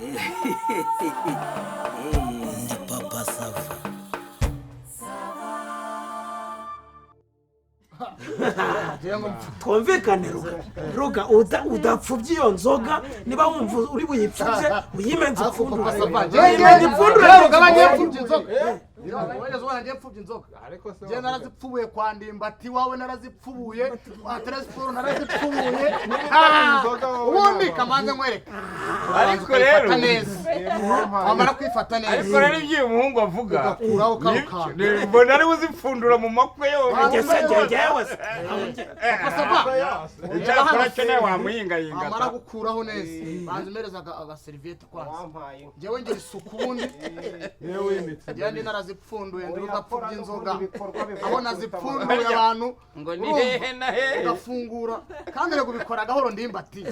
Ndi Papa Sava. Twumvikane, Ruga. Ruga, udapfubye iyo nzoga. Niba wumva uri buyipfubye, uyimenze ipfundure, uyimenye ipfundure. Ugabanye mfubye inzoga. Wigeze ubona ngiye mfubye inzoga? Njye narazipfubuye kwa Ndimbati wawe, narazipfubuye kwa Telesiporo, narazipfubuye. Ubundi kamanze nkwereke. Ariko rero Kwifata neza, wamara kwifata neza, ariko rero ibyo uyu muhungu avuga ugakuraho kano kantu. Mbona ari uzipfundura mu makwe yose. Njye se, njye njyewe se? Icyakora cyo nawe wamuyingayinga. Wamara gukuraho neza, banza umereza agaseriviyete kwanza. Njyewe ngira isuku. Ubundi njyewe ndi narazipfunduye, ndi udapfubye inzoga aho nazipfunduye abantu. Ngo ni hehe na hehe? Ugafungura kandi rego ubikora gahoro, Ndimbati,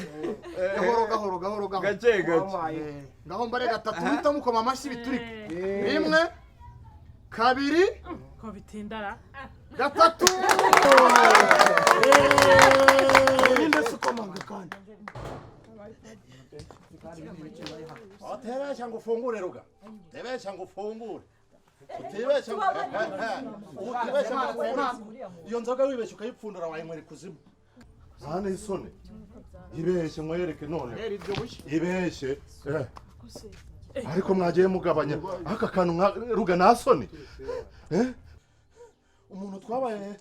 gahoro gahoro gahoro gahoro. Gake gake. Ngaho mbare gatatu, uhita mukoma amashyi biturike. Rimwe, kabiri, ko bitindara. Gatatu. Ninde se ukomanga kandi? Utibeshya ngo ufungure, Ruga, utibeshya ngo ufungure, utibeshya ngo utibeshya ngo ufungure iyo nzoga. Wibeshya ukayipfundura, wayinywera ikuzimu. Nta n'isoni? Ibeshye nkwereke none, ibeshye. Ariko mwagiye mugabanya aka kantu nka Ruga, nta soni? Eh? Umuntu twabaye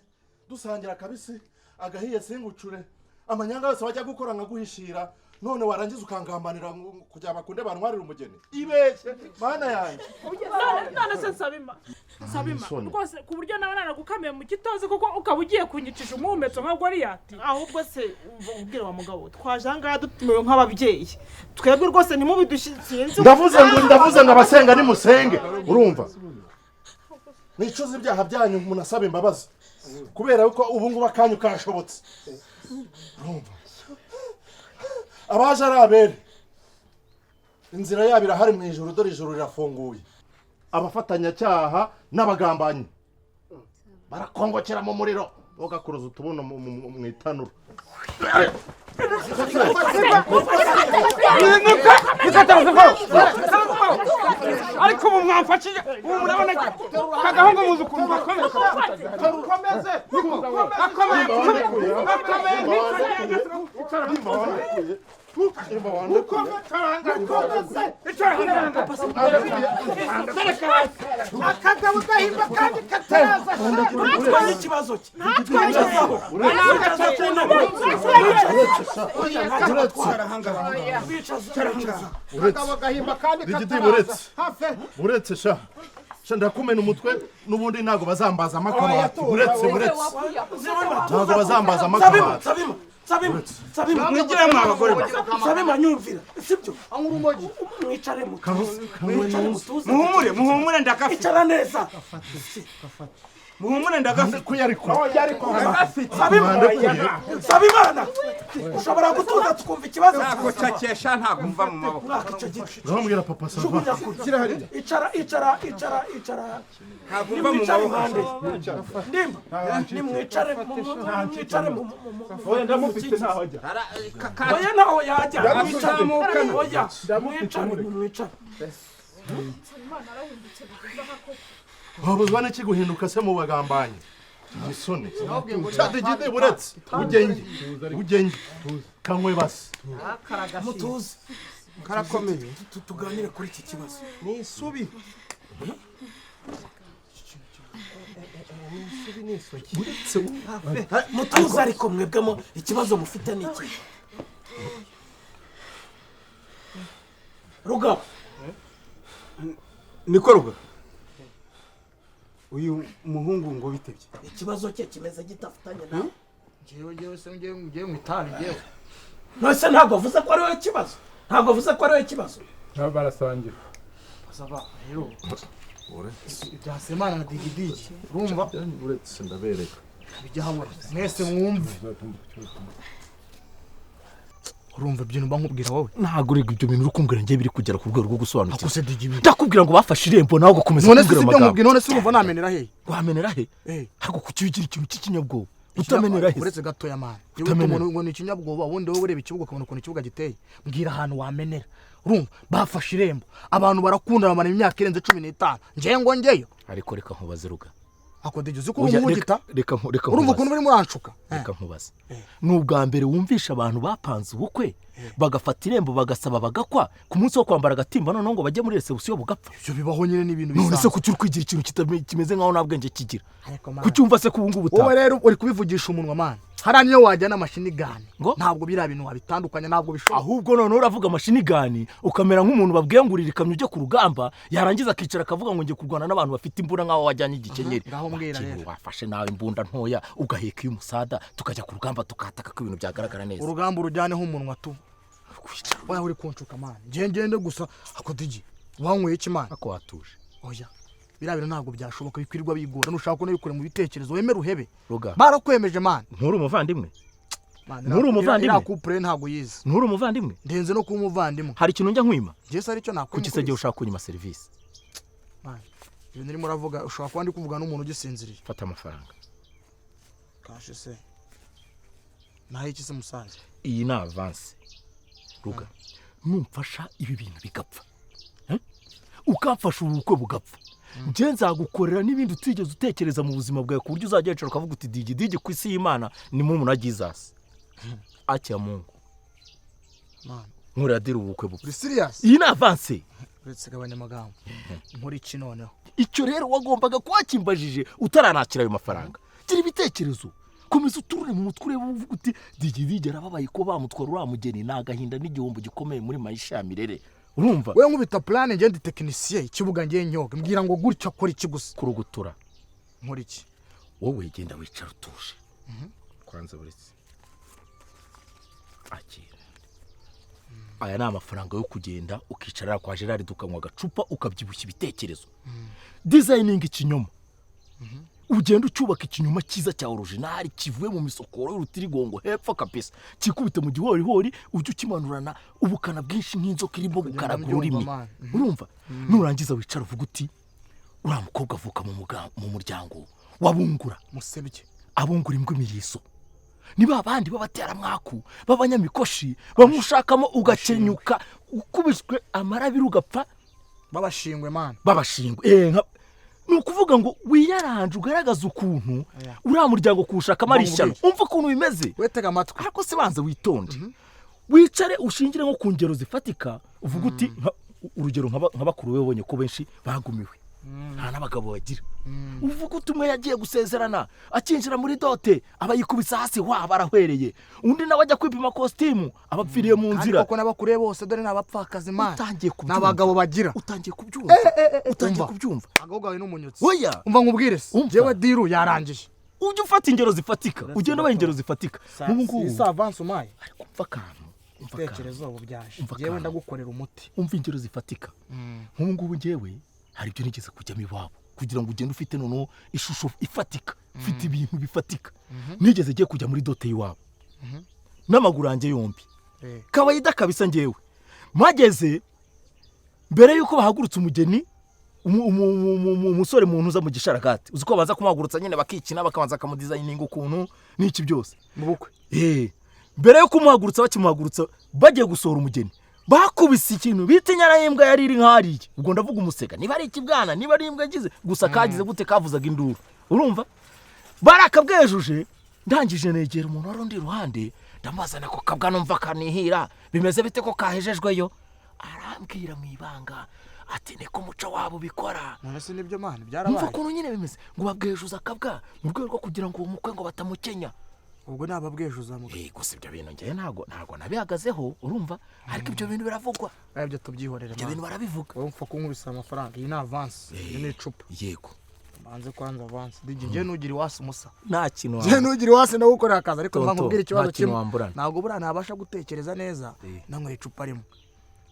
dusangira akabisi agahiye singucure, amanyanga yose wajya gukora nkaguhishira, none warangiza ukangambanira kugira bakunde bantwarire umugeni. Ibeshye, Mana yanjye! None se Nsabima, Nsabima, Isoni. rwose ku buryo nawe naragukamiye mu gitozi kuko ukaba ugiye kunyicisha umuhumetso nka Goriyati? Ahubwo se umva ubwira wa mugabo, twaje aha ngaha dutumiwe nk'ababyeyi twebwe, rwose ntimubidushinze. Ndavuze ngo abasenga nimusenge, urumva, mwicuze ibyaha byanyu, munasaba imbabazi, kubera yuko ubu ngubu akanyu kashobotse. Urumva, abaje ari abere, inzira yabo irahari mu ijuru, dore ijuru rirafunguye. Abafatanyacyaha n'abagambanyi barakongokera mu muriro, bagakuruza utubuno mu itanura. Ariko ubu mwamfashije, ubu murabona kagahungu muzi ukuntu gakomeye, gakomeye, gakomeye, gakomeye. Nimba wandekuye. Akagabo gahimba kandi kataraza. Ntatwaye ikibazo cye, mwicazaho, mwicaza ku ntebe. Mwicaza, mwicaza. Akagabo gahimba kandi Digidi, kataraza. Buretse. Hafe. Uretse sha sha, ndakumena umutwe n'ubundi. Ntabwo bazambazamo akabati. Uretse, uretse, ntabwo bazambazamo Nsabima, akabati. Nsabima, Nsabima, Nsabima. Mwigire mwa bagore mwe. Nsabima, nyumvira, sibyo? Anywa urumogi. Mwicare mutuze, mwicare mutuze. Muhumure, muhumure, ndagafite. Icara neza. Muhumure, ndagafite. Ndekuye ariko. Ndagafite. Nsabima. Ndekuye. Nsabimana, ushobora gutuza tukumva ikibazo Ntabwo cyawe? cakesha, ntabwo mva mu maboko. Mwaka icyo giti. Urambwira, Papa Sava. Jugunya kure. Icara, icara, icara, icara. Ntabwo mva mu Nimwicare maboko. impande. Ndimba, nimwicare, mwicare Oya, ndamufite, ntaho ajya. Oya, ntaho yajya. Mwicare. Ndamufite. Oya, mwicare, mwicare. Wabuzwa n'iki guhinduka se mu bagambanyi? Nta soni? Digidi, buretse, ugenge, ugenge, kanywe basi. Mutuze. Karakomeye. Tuganire kuri iki kibazo. Ni isubi, ni isubi, ni isugi. Buretse. Mutuze. Ariko mwebwemo ikibazo mufite ni iki? Rugabo. Niko Ruga, uyu muhungu ngo bitebye. Ikibazo cye kimeze gitafitanye nawe? Njyewe se ngiye mu itabi njyewe? None ntabwo avuze ko ari wowe kibazo? Ntabwo avuze ko ari wowe kibazo? Nabo barasangira. Basaba rero ibya Semana na Digidigi, urumva? Uretse, ndabereka. Bijya habona mwese mwumve. Urumva ibyo mba nkubwira wowe? Ntabwo urega ibyo bintu uri kumbwira njye biri kugera ku rwego rwo gusobanukirwa. Akose Digidi. Ndakubwira ngo bafashe irembo, nawe ugakomeza None se kumbwira si ibyo amagambo. nkubwira? None se urumva namenera hehe? Wamenera he? Eh. Ntabwo kuki ugira ikintu cy'ikinyabwoba utamenera he? Uretse gatoya, man. Utamenera. Umuntu ngo ni ikinyabwoba, ubundi wowe ureba ikibuga ukabona ukuntu ikibuga giteye. Mbwira ahantu wamenera. Urumva bafashe irembo, abantu barakundana bamara imyaka irenze 15, njye ngo njyeyo. Ariko reka nkubaze, Ruga. Ako Digi, uzi ko Oya, uri reka urumva nkubaze. Ukuntu urimo uranshuka. Reka nkubaze, ni ubwa mbere wumvisha abantu bapanze ubukwe bagafata irembo, bagasaba, bagakwa, ku munsi wo kwambara agatimba noneho ngo bajye muri reception bugapfa? Ibyo bibaho nyine, ni ibintu None se bisanzwe. kuki uri kwigira ikintu kimeze nkaho nta bwenge kigira? Ariko man, Kuki wumva se ko ubu ngubu wowe utapfa? Rero uri kubivugisha umunwa man, hariya niyo wajyana amashinigani Ngo? Ntabwo biriya bintu wabitandukanya, ntabwo bishoboka. Ahubwo noneho uravuga amashinigani ukamera nk'umuntu babwiye ngo urira ikamyo ujye ku rugamba, yarangiza akicara akavuga ngo ngiye kurwana n'abantu bafite imbunda, nk'aho wajyanye igikenyeri. Aha, ngaho mbwira Wakintu rero. Wafashe nawe imbunda ntoya ugaheka iy'umusada, tukajya ku rugamba tukataka ko ibintu byagaragara neza. Urugamba urujyaneho umunwa tu. Oya, uri kunshuka man, ngiye ngende gusa. Ako Digi, wanyweye iki man? Ako watuje. Oya, biriya bintu ntabwo byashoboka, bikwirirwa bigora. Nushaka ko nabikure mu bitekerezo, wemere uhebe. Ruga. Barakwemeje man. Nturi umuvandimwe? Man, Nturi umuvandimwe? Iriya couple ntabwo yize. Nturi umuvandimwe? Ndenze no kuba umuvandimwe. Hari ikintu njya nkwima? Njye se aricyo nakwima? Kuki se gihe ushaka kunyima serivisi? Man, ibintu urimo uravuga ushobora kuba ndi kuvuga n'umuntu ugisinziriye. Fata amafaranga. Kashe se naho iki se musaza? Iyi ni avance, Ruga. Numfasha ibi bintu bigapfa, Eh? Ukamfasha ubu bukwe bugapfa, njye nzagukorera n'ibindi utigeze utekereza mu buzima bwawe, ku buryo uzajya wicara ukavuga uti: "Digi Digi ku isi y'Imana ni murumuna Jesus, akia Mungu." Man. Nkurira deal, ubukwe bupfa. Uri serious? Iyi ni avance. Uretse gabanya amagambo, nkora iki noneho? Icyo rero wagombaga kuba wakimbajije utaranakira ayo mafaranga. Gira ibitekerezo, komeza uturure mu mutwe, urebe, uvuga uti: "Digi Digi arababaye ko bamutwara uriya mugeni, ni agahinda n'igihombo gikomeye muri maisha ya mirere." Urumva? We nkubita plan, njye ndi technicien ikibuga, ngiye nyoga. Mbwira ngo gutya, kora iki gusa. Kurugutura. Nkora iki? Wowe genda wicara utuje kwanza. Buretse, akira, aya ni amafaranga yo kugenda ukicara kwa Gerard, ukanywa agacupa, ukabyibushya ibitekerezo, designing ikinyoma, ugenda ucyubaka ikinyoma cyiza cya original kivuye mu misokoro y'urutirigongo hepfo kabisa, kikubite mu gihorihori, ujye ukimanurana ubukana bwinshi nk'inzoka irimo gukaraga mbyumva, ururimi. Man. Urumva, nurangiza wicara uvuga uti: "Uriya mukobwa avuka mu muryango wabungura." Musebye. Abungura imbwa imirizo ni ba bandi b'abateramwaku b'abanyamikoshi, bamwe ushakamo ugakenyuka ukubiswe amarabiri ugapfa. Babashingwe man. Babashingwe. Ni ukuvuga ngo wiyaranje ugaragaze ukuntu Oya. uriya muryango kuwushakamo ari ishyano. Umva ukuntu bimeze. Wetega amatwi. Ariko se banza witonde, wicare ushingire nko ku ngero zifatika, uvuga uti urugero nka bakuru be, ubonye ko benshi bagumiwe, nta n'abagabo bagira. Uvuga uti: "Umwe yagiye gusezerana, akinjira muri dot aba yikubise hasi, waba arahwereye." Undi nawe ajya kwipima kositimu, aba apfiriye mu Kandi nzira. koko n'abakuriye bose dore ni abapfakazi man. Utangiye kubyumva. N'abagabo bagira. Utangiye kubyumva, utangiye Umva. kubyumva. Abagabo bawe n'umunyutsi. Oya. Umva nkubwire se. Umva. Njyewe deal yarangiye. Ujye ufata ingero zifatika, ugenda ubaha ingero zifatika nk'ubu ngubu. Iyi si avance umpaye? Ariko umva akantu, umva akantu. Ibitekerezo ubu byaje. Umva Njyewe akantu. ndagukorera umuti. Umva ingero zifatika. Nk'ubu ngubu njyewe hari ibyo nigeze kujyamo iwabo, kugira ngo ugende ufite noneho ishusho ifatika, ufite ibintu bifatika. Nigeze ngiye kujya muri dot y'iwabo n'amaguru yanjye yombi, kawaida kabisa. Njyewe mpageze mbere y'uko bahagurutsa umugeni, umusore mu ntuza mu gisharagati, uzi ko baza kumuhagurutsa nyine bakikina, bakabanza bakamudesigninga ukuntu n'iki byose. Mu bukwe. Mbere yo kumuhagurutsa, bakimuhagurutsa bagiye gusohora umugeni, bakubise ikintu bita inyana y'imbwa yari iri nk'hariya. Ubwo ndavuga umusega, niba ari ikibwana, niba ari imbwa yagize gusa, kagize gute, kavuzaga induru. Urumva barakabwejuje. Ndangije negera umuntu wari undi iruhande, ndamubazana: "Ko kabwa numva kanihira, bimeze bite ko kahejejweyo?" Arambwira mu ibanga ati: "Niko umuco wabo ubikora." None se nibyo man? Numva Byarabaye. ukuntu nyine bimeze, ngo babwejuza akabwa mu rwego rwo kugira ngo uwo mukwe ngo batamukenya. Ubwo ni ababwejuza mu Gusa ibyo bintu njyewe ntabwo nabihagazeho, urumva, ariko ibyo bintu biravugwa. Ibyo tubyihorere. Ibyo bintu barabivuga. Wowe upfa kunkubisa amafaranga, iyi ni avance, iyi ni icupa. Yego. Banze kwanza avance. Digi, njye nugira iwasi umusa. Nta kintu Njye nugira iwasi ndagukorera akazi, ariko mba Tonto, nkubwira ikibazo nta kintu kimwe. wamburana. Ntabwo buriya ntabasha gutekereza neza nanyweye icupa rimwe.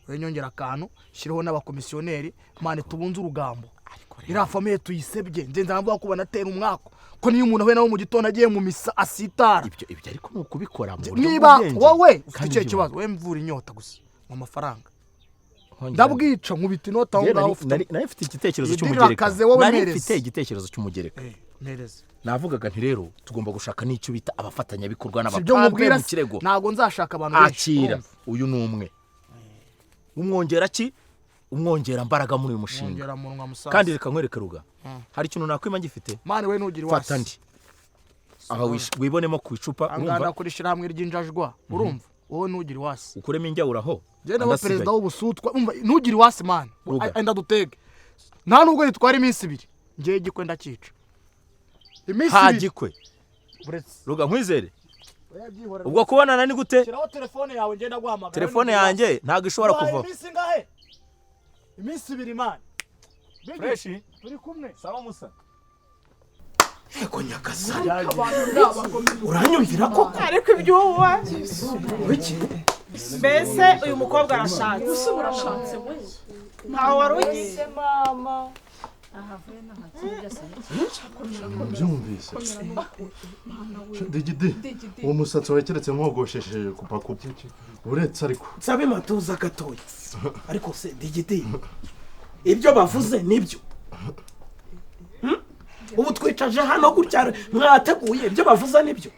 Wowe nyongera akantu, shyireho n'abakomisiyoneri man, tubunze urugambo, iriya famille tuyisebye. Nze nzamvuga ko banatera umwako, ko niyo umuntu ahuye nawe mu gitondo agiye mu misa asitara. Ibyo ariko ni ukubikora mu buryo Niba bw'ubwenge. wowe ufite Kandi ikihe ibyo- kibazo, wowe mvura inyota gusa mu mafaranga, Nkongera- ndabwica nkubita inota aho Njye ngaho ufite. nari mfite igitekerezo Iyi cy'umugereka. dirakaze wowe Nari mpereze. mfite igitekerezo cy'umugereka. Mpereze. Navugaga nti: "Rero tugomba gushaka n'icyo bita abafatanyabikorwa Si byo n'abapampe nkubwira mu se? kirego." Ntabwo nzashaka abantu benshi. Akira. Urumva? Uyu ni umwe. Umwongera ki? Umwongera mbaraga muri uyu mushinga. Mwongera munwa musaza. Kandi reka nkwereke Ruga. Hari ikintu nakwima ngifite? Mani we nugira iwasi. Fata ndi. Aha wibonemo ku icupa urumva. Urumva? Kurishira hamwe ry'injajwa urumva. Wowe nugira iwasi. Ukuremo injyawura aho. Jye naba perezida w'ubusutwa umva nugira iwasi mani. Enda dutege. Nta nubwo yitwara iminsi ibiri. Ngiye gikwe ndakica. Iminsi ibiri. Gikwe. Ruga nkwizere. Ubwo kubonana ni gute? Shiraho telefone yawe ngenda guhamagara. Telefone yanjye ntago ishobora kuvaho. Iminsi ngahe? Iminsi ibiri mani. Fresh. Turi kumwe. Sawa Musa. Ego nyagasani. Uranyumvira koko? Ariko ibyuwa. Wiki. Mbese uyu mukobwa arashatse. Use urashatse we. Ntawe wari ugiye. Mama. Mbyumvise. Digidi. Uwo musatsi wakeretse nkogoshesheje kupakupa. Uretse ariko. Nsabe matuza gatoya. Ariko se Digidi. Ibyo bavuze nibyo. Ubu twicaje hano gutya mwateguye ibyo bavuze nibyo.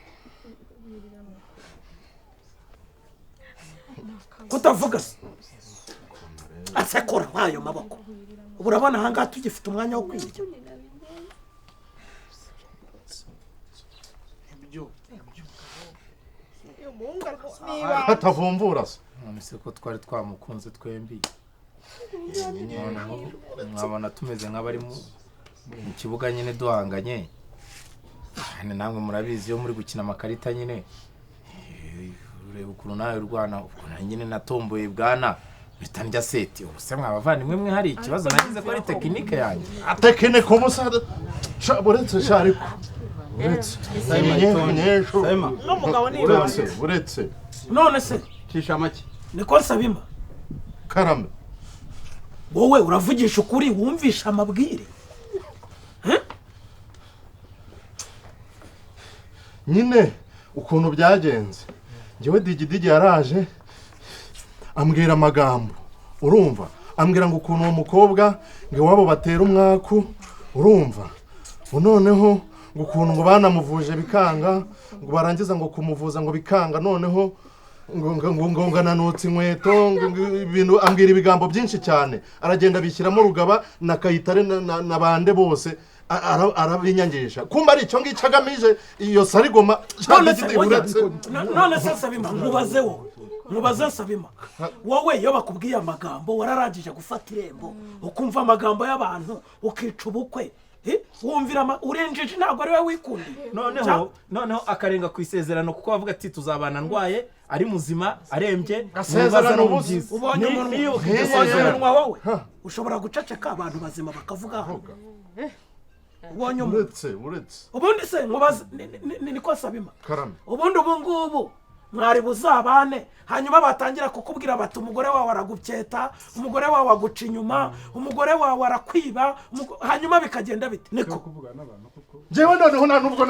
Kutavuga se. Asekora nkayo maboko. Urabona hanga tugifite umwanya wo kwirya. Atavumbura se. None se ko twari twamukunze twembi. Mwabona tumeze nk'abari mu kibuga nyine duhanganye. Hane namwe murabizi yo muri gukina amakarita nyine. Ureba ukuntu nawe urwana ukuntu nyine natomboye bwana. Bitandya seti ubuse mwabavandimwe mwe hari ikibazo nagize ko ari tekinike yanjye. Tekinike umusa buretse sha ariko. Uretse. N'umugabo ni uretse uretse. None se cisha make. Niko Nsabima. Karame. Wowe uravugisha ukuri wumvisha amabwire. Nyine ukuntu byagenze. Njyewe Digidigi yaraje ambwira amagambo urumva ambwira ngo ukuntu uwo mukobwa ngo iwabo batera umwaku urumva noneho ngo ukuntu ngo banamuvuje bikanga ngo barangiza ngo kumuvuza ngo bikanga noneho ngo ngo ngananutse inkweto ibintu ambwira ibigambo byinshi cyane aragenda bishyiramo Rugaba na Kayitare na bande bose arabinyangisha kumba ari icyo ngicyo agamije iyo sarigoma. None se Nsabima nkubaze wowe nkubaze Nsabima wowe iyo bakubwiye amagambo wararangije gufata irembo ukumva amagambo y'abantu ukica ubukwe wumvira urenjeje ntabwo ari we wikundiye. Noneho akarenga ku isezerano kuko bavuga ati tuzabana ndwaye ari muzima arembye asezerano ubusa ubonye umunwa wowe ushobora guceceka abantu bazima bakavuga ubonye uretse uretse ubundi se nkubaze niko Nsabima ubundi ubu ngubu mwari buzabane hanyuma batangira kukubwira bati umugore wawe aragubyeta umugore wawe aguca inyuma umugore wawe arakwiba hanyuma bikagenda bite niko Jewe noneho nta nubwo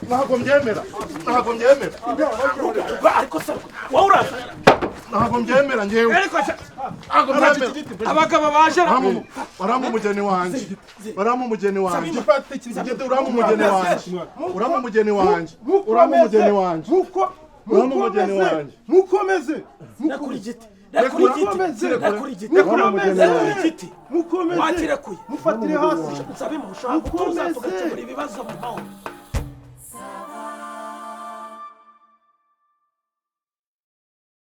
ntabwo mbyemera ntabwo mbyemera ariko se wowe uraza ntabwo mbyemera njyewe ntabwo mbyemera abagabo baje baramu umugeni wanjye baramu umugeni wanjye uramu umugeni wanjye uramu umugeni wanjye uramu umugeni wanjye uramu umugeni wanjye mukomeze rekura igiti rekura igiti rekura igiti rekura igiti mukomeze wakirekuye mufatire hasi Nsabima ushobora gutuza tugakemura ibibazo mu mahoro.